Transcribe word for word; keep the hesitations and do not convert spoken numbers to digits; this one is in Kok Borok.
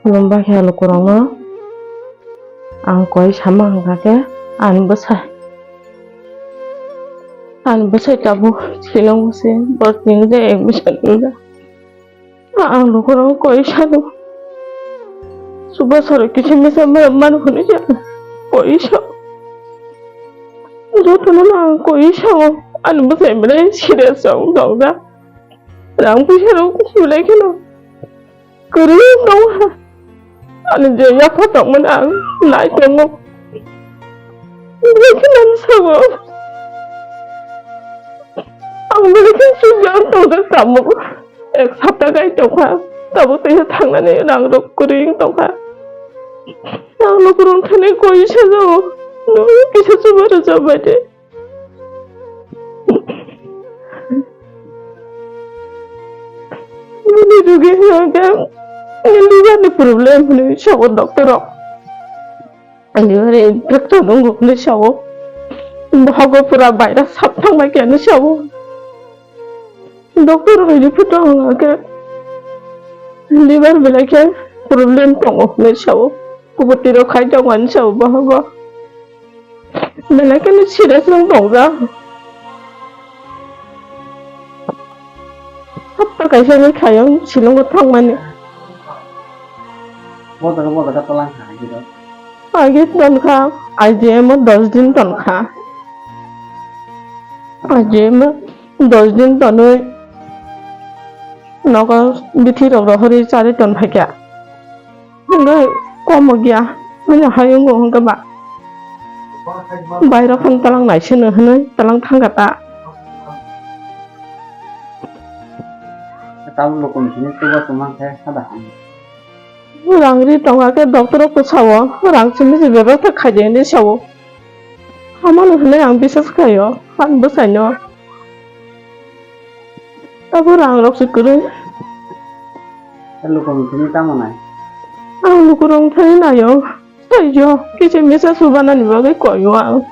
Khulumba khe lukurokno ang koi sama hwnkha khe ani bwsai, ani bwsai tabuk swingo se borok ni wngkha ek bwsai wngkha. Ang lukurok koi sano. Chuba saro kisa misa ma-, mano hwnwi se koi sa. Jotono no ang koi sao. Ani bwsai belai serious wng tongkha. Rang puisa rok belai kheno kwrwi tongkha. Ani je yapha tongmani ang nai tongo. Belai kheno ang sao. Ang belai kheno sujak tongkha kamo. Ek sapta gai tongkha, tabuk teisa thangnani rang rok kwrwi wng tongkha. Ang lukurok thani koi sajao, nwng kisa chuba rwjak bai de. Nini rugi hwnkhe liver ni problem hwnwi sao doctor rok. Liver infection wngo hwnwi sao. Bohogo pura virus sap thangbai khe hwnwi sao. Doctor rok report rok hwnga khe liver belai khe problem tongo hwnwi sao. Kubui twi rok khai tongo hwnwi sao bohogo. Belai kheno serious wng tongjak. Hapta kaisa wngwi khaio Shillong o thangmani. Bo jaga, bo jaga tolang kha, agi do. Agi tonkha, I G M o dos din tonkha. I G M o dos din tonwi nogo bithi rok rohorwi charwi tonphaikha. Hwnkhe komo giya, manya hai wngo hwnkhe ba. Bairok phano talang naisano hwnwi talang thangkha ta. Tabuk lukurok tini chuba chuma khe sada hwn. Rang ri tongkha khe doctor rok sao, rang simi se bebak khaidi hinwi sao. Hamano hwnwi ang bisas khlaio, ani bwsaino. Abo rang rok se kwrwi. Lukurok tini tamo nai? Ang lukurok thani naio. Saijo, kisa misa subanani bagwi koio ang.